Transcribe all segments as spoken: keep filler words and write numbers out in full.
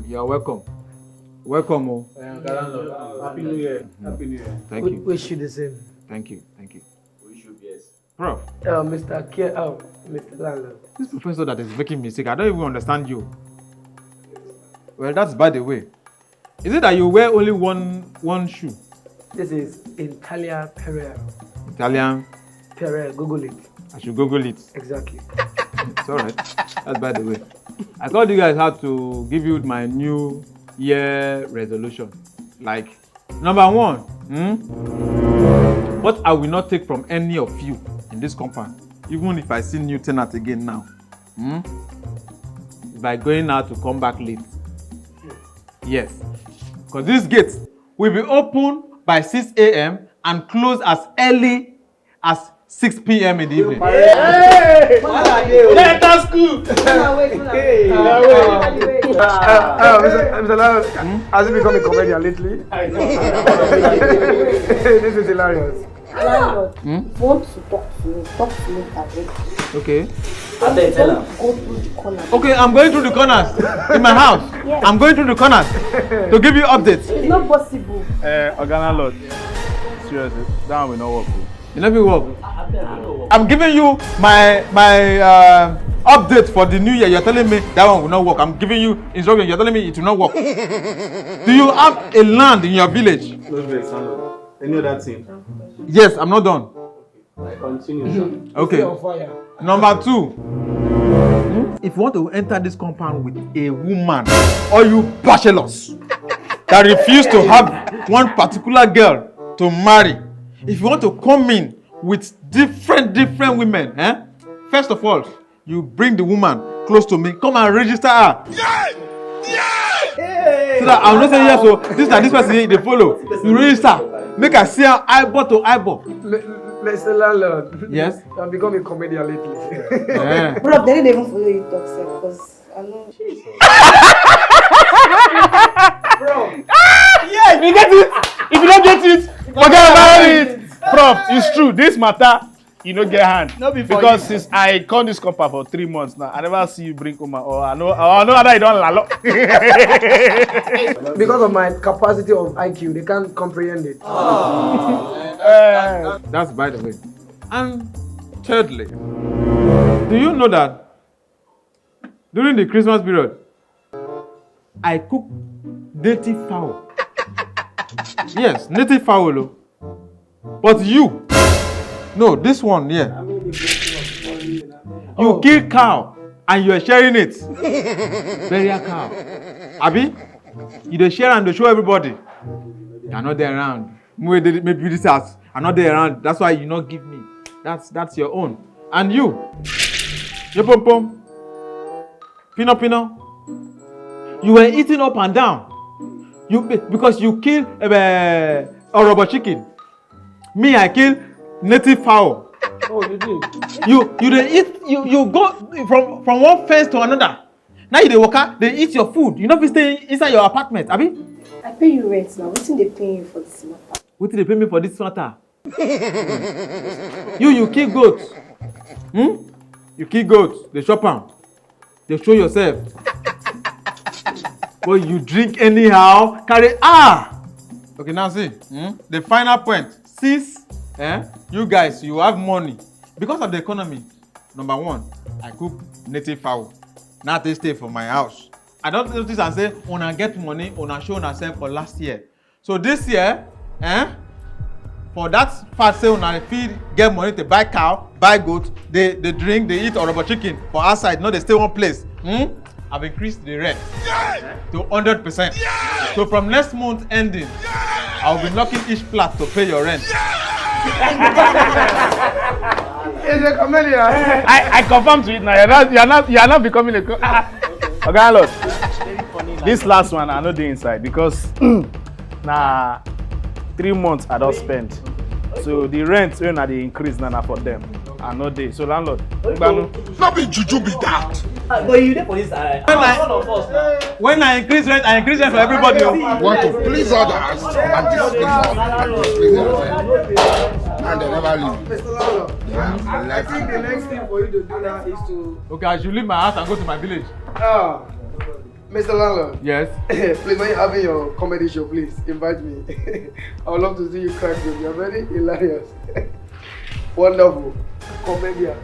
You are welcome. Welcome, oh. Happy New Year. Happy New Year. Thank you. Wish you the same. Thank you. Thank you. We should be yes. Prof, Uh, Mister K, oh, Mister Landlord. This professor that is making mistake, I don't even understand you. Well, that's by the way. Is it that you wear only one one shoe? This is Italia Pereira. Italian. Pereira, Google it. I should Google it. Exactly. It's all right. That's by the way. I called you guys out to give you my new year resolution. Like, number one, hmm? What I will not take from any of you in this compound, even if I see new tenant again now, hmm? Is by going out to come back late. Yes. Because this gate will be open by six a.m. and close as early as six p.m. in the evening. Let us school. Una wait, una wait. Uh, uh, Mister Mister Landlord, has he become a comedian lately? This is hilarious. Landlord, if you want to talk to me, talk to me directly. Okay. Abeg, tell am. Go through the corner. Okay, I'm going through the corners in my house. I'm going through the corners to give you updates. It's not possible. Uh, Oga Landlord, seriously, that one will not work. Oh. You never work. I'm giving you my my uh, update for the new year. You're telling me that one will not work. I'm giving you instruction. You're telling me it will not work. Do you have a land in your village? No vex, Landlord. Any other thing? Yes, I'm not done. I continue, sir. Okay. On fire. Number two, hmm? If you want to enter this compound with a woman or you bachelors that refuse to have one particular girl to marry, if you want to come in with different different women, eh? First of all, you bring the woman close to me, come and register her. So that I will not say yes, so this na this person dey follow. You register, make I see am eyeball to eyeball. Mister Landlord, Yes. I've become a comedian lately. Eh. Bro, they didn't even follow you talk, sir, because I know. Yes, you get it. If you don't get it, forget about it. Prof, it's true. This matter, you no get hand. No be for Because you. Since I come this compound for three months now, I never see you bring woman. Or I know, or I know that you don't lalo. Because of my capacity of I Q, they can't comprehend it. Eh, That's by the way. And thirdly, do you know that during the Christmas period, I cook native fowl? Yes, native fowl. Oh. But you, no, this one here. You kill cow and you are sharing it. Burial cow. Abi? You dey share and dey show everybody. You are not there around. Me wey dey maybe this house, I no dey around. That's why you no give me. That's that's your own. And you, your pom pom, pino pino, you were eating up and down. You be- because you kill uh, orobo chicken. Me, I kill native fowl. Oh, you did? You you dey eat, you you go from from one fence to another. Now you dey waka, dey eat your food. You no fit stay inside your apartment, abi? I pay you rent now. Wetin dey pay you for this matter? Wetin dey pay me for this matter? You you kill goat. Hmm? You kill goat, dey chop am, dey show yourself. But you drink anyhow, carry ah. Okay, now see, hmm? The final point. Since eh, you guys, you have money because of the economy. Number one, I cook native fowl. Now they stay for my house. I don't notice and say una get money, una show una self for last year. So this year, eh? For that fact say una fit get money to buy cow, buy goat, they they drink, they eat orobo chicken for outside, no they stay one place. Hmm? I've increased the rent to hundred percent. So from next month ending, I'll be knocking each flat to pay your rent. He's a comedian. I, I confirm to it now. You're not, you're not, you're not becoming a. Co- ah, ah. Okay, Lord. This last one, I know the inside because na three months I don't spend. So the rent when I dey increase na na for them. I know they. So landlord, gbanu. No be juju be that. Ah, but you dey for this. Uh, When I- all of us now. When I increase rent, I increase rent for everybody. Oh. Want to please others and displease others. And displease yourself. And they never leave. Mister Lalo, I Left. think the next thing for you to do now is to. Okay, I should leave my house and go to my village. Ah. Mister Landlord, Yes. Please, when you're having your comedy show, please invite me. I would love to see you crack jokes. You're very hilarious. Wonderful. Comedian.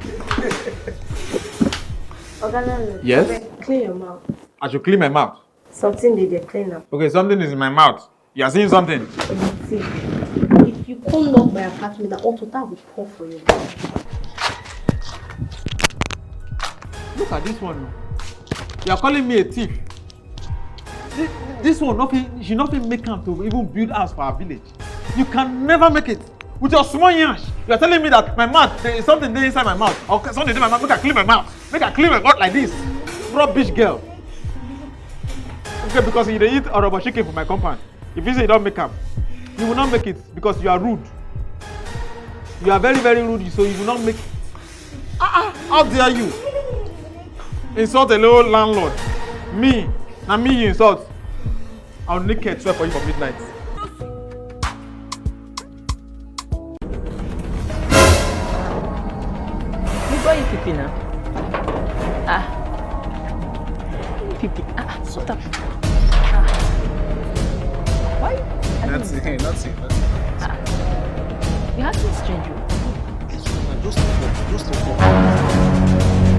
Oga Landlord, Yes? Abeg, clean your mouth. I should clean my mouth. Something dey there, clean am. Okay, something is in my mouth. You are seeing something. See, if you come knock my apartment, na hot water go pour for you. Look at this one. You are calling me a thief. This, this one, nothing. She nothing make am to even build house for our village. You can never make it. With your small yansh, you are telling me that my mouth, there is something there inside my mouth. Or something in my mouth. Make I clean my mouth. Make I clean my mouth like this. Rubbish girl. Okay, because you dey eat orobo chicken for my compound. If you say you don't make am, you will not make it because you are rude. You are very, very rude, so you will not make it. Ah, ah, how dare you? Insult a little landlord. Me, na me you insult. I'll naked swear for you for midnight. You got E P P now. Ah. E P P. Ah, ah, sort up. Ah. Why? I don't Nothing, understand. nothing, nothing. You acting strange. Oh. Just to fuck, just to fuck.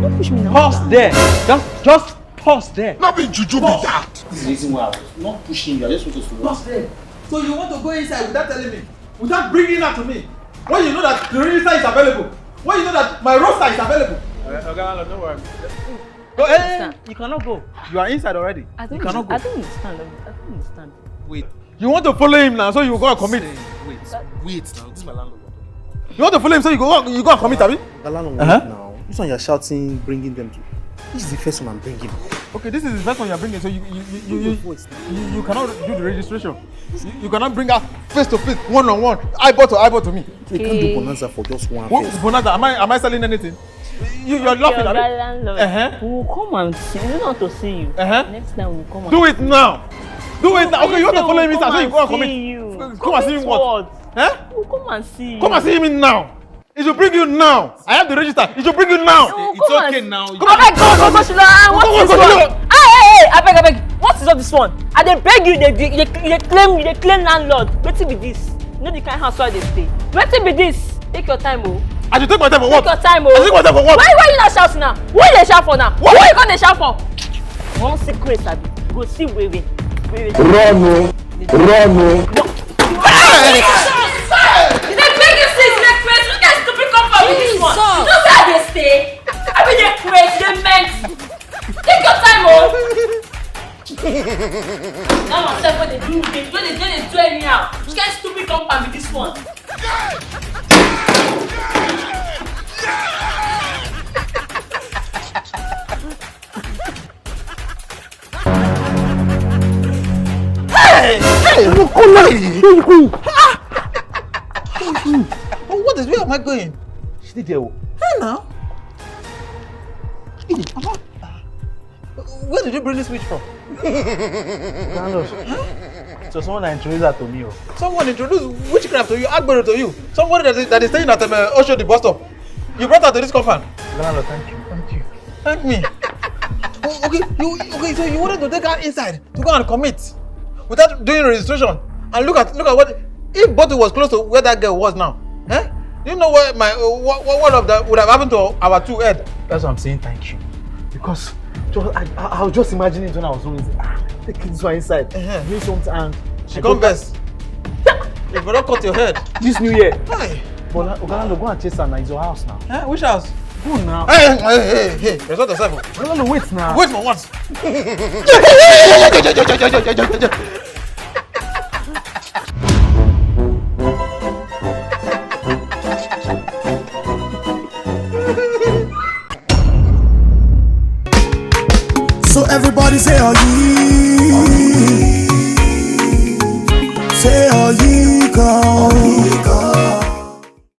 Don't push me now. Pause there. Just, just pause there. Not be juju be that. This is the reason why I was not pushing you. I just want us to work. Pause there. So you want to go inside without telling me, without bringing that to me, when you know that the register is available, when you know that my roster is available. Oga Landlord, no worry. Go, eh, you cannot go. You are inside already. I You don't, cannot go. I don't understand. I don't understand. Wait. You want to follow him now, so you go and commit. Wait, wait now. This is my landlord. You want to follow him, so you go, you go and commit, abi? Galan, Uh-huh. Now. This one you're shouting, bringing them to. This is the first one I'm bringing. Okay, this is the first one you're bringing, so you you you you, you, Voice. you, you cannot do the registration. You, you cannot bring her face to face, one on one, eyeball to eyeball to me. You can't do bonanza for just one What face. Bonanza? Am I am I selling anything? You you're laughing Your at me. Galan Lord. Uh-huh. We will come and see. We don't want to see you. Uh-huh. Next time we will come. Do And it now. Do it now. Okay, you want to Say follow we me, come so you and go and see commit. You. Come and see Commit what? What? Huh? We will come and see you. Come and see him now. It should bring you now. I have the register. It should bring you now. We will It's come okay and now. Come and go, go, go, Shula. Ah, what Go, go, is go, this go, one? go. Hey, hey, hey, abeg, abeg. What is all this one? I dey beg you, dey, dey, dey, dey claim, you dey claim landlord. Wetin be this? You know the kind house wey I dey stay. Wetin be this? Take your time, oh. I should take my time for Take what? your time, oh. I should take my time for what? Why, why you not shout now? Who you dey shout for now? Who you come dey shout for? One secret, abi? Go see wewe. Wewe. Run, oh. Run, oh. You dey beg you since, you dey craze. Which kind stupid compound be this one? You know where I dey stay? I be dey craze, dey meant. Take your time, oh. That one sef wey dey do, dey, wey dey, wey dey do anyhow. Which kind stupid compound be this one? Hey, hey, look, come here. What is, where am I going? She did there. Hey, now. Where did you bring this witch from? Carlos. So someone introduced her to me. Oh. Someone introduced witchcraft to you, Agbero to you. Somebody that is, that is staying at um, uh, Oshodi bus stop. You brought her to this compound. Carlos, thank you. Thank you. Thank me. Oh, okay, you okay? So you wanted to take her inside to go and commit without doing registration. And look at look at what if bottle was close to where that girl was now. Eh? Do you know what my uh, what, what, what of that would have happened to our two head? That's why I'm saying thank you. Because just, I, I, I was just imagining it when I was doing it. Ah, take this one inside. Uh-huh. Do something and she come best. If you don't cut your head. This new year. Hi. But Oga Landlord, go and chase her now. It's your house now. Eh? Which house? Go now. Hey, hey, hey, hey. Respect yourself. Oga Landlord, wait now. Wait for what? So everybody say, "Oh, yeah." Say, "Oh, yeah, come."